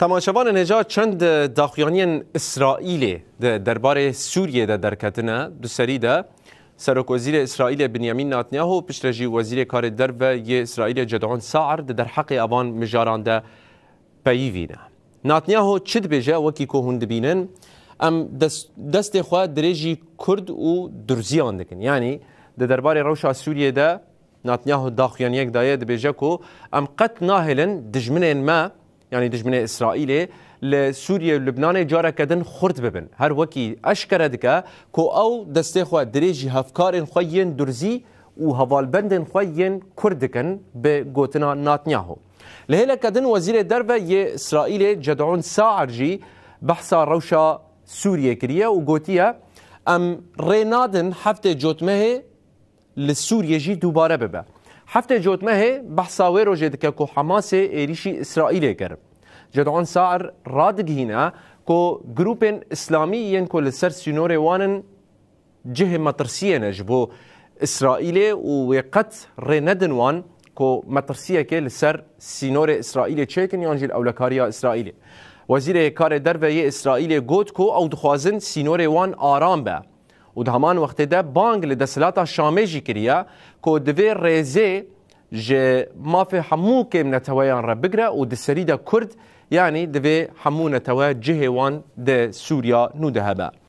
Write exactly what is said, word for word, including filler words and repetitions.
Temaşevanên hêja, çend daxuyaniyên Îsraîlê di derbarê Sûriyê de derketine. Di serî de Serokwezîrê Îsraîlê Binyamîn Netanyahu, piştre jî Wezîrê Karê Derve yê Îsraîlê Cedon Saar di derheqê evan mijaran de peyivî ne. Netanyahu çi dibêje? Wekî ku hûn dibînin, em des-, destê xwe dirêjî Kurd û Durziyan dikin. Yanî di derbarê rewşa Sûriyê de Netanyahu daxuyaniyek daye, dibêje ku em qet nahêlin dijminên me, yanî dijminê Îsraîlê, li Sûriye û Lubnanê careke din xurt bibin. Her wekî eşkere dike ku ew destê xwe dirêjî hevkarên xwe yên Durzî û hevalbendên xwe yên Kurd dikin, bi gotina Netanyahu. Li hêleke din Wezîrê Derve yê Îsraîlê Cedon Saar jî behsa rewşa Sûriyê kiriye û gotiye, em rê nadin heftê cotmehê li Sûriyê jî dubare bibe. Heftê cotmehê behsa wê rojê dike ku Hamasê êrîşî Îsraîlê kir. Cedon Saar radigihîne ku grûpên Îslamî yên ku li ser sînorê wan in cihê metirsiyê ne ji bo Îsraîlê û wê qet rê nedin wan ku metirsiyekê li ser sînorê Îsraîlê çêkin yan jî li ewlekariya Îsraîlê. Wezîrê Karê Derve yê Îsraîlê got ku ew dixwazin sînorê wan aram be. Û di heman wextê de bang li desthilata Şamê jî kiriye ku divê rêzê ji mafê hemû kêmneteweyan re bigre û di serî de Kurd, yanî divê hemû netewe cihê wan di Sûriya nû de hebe.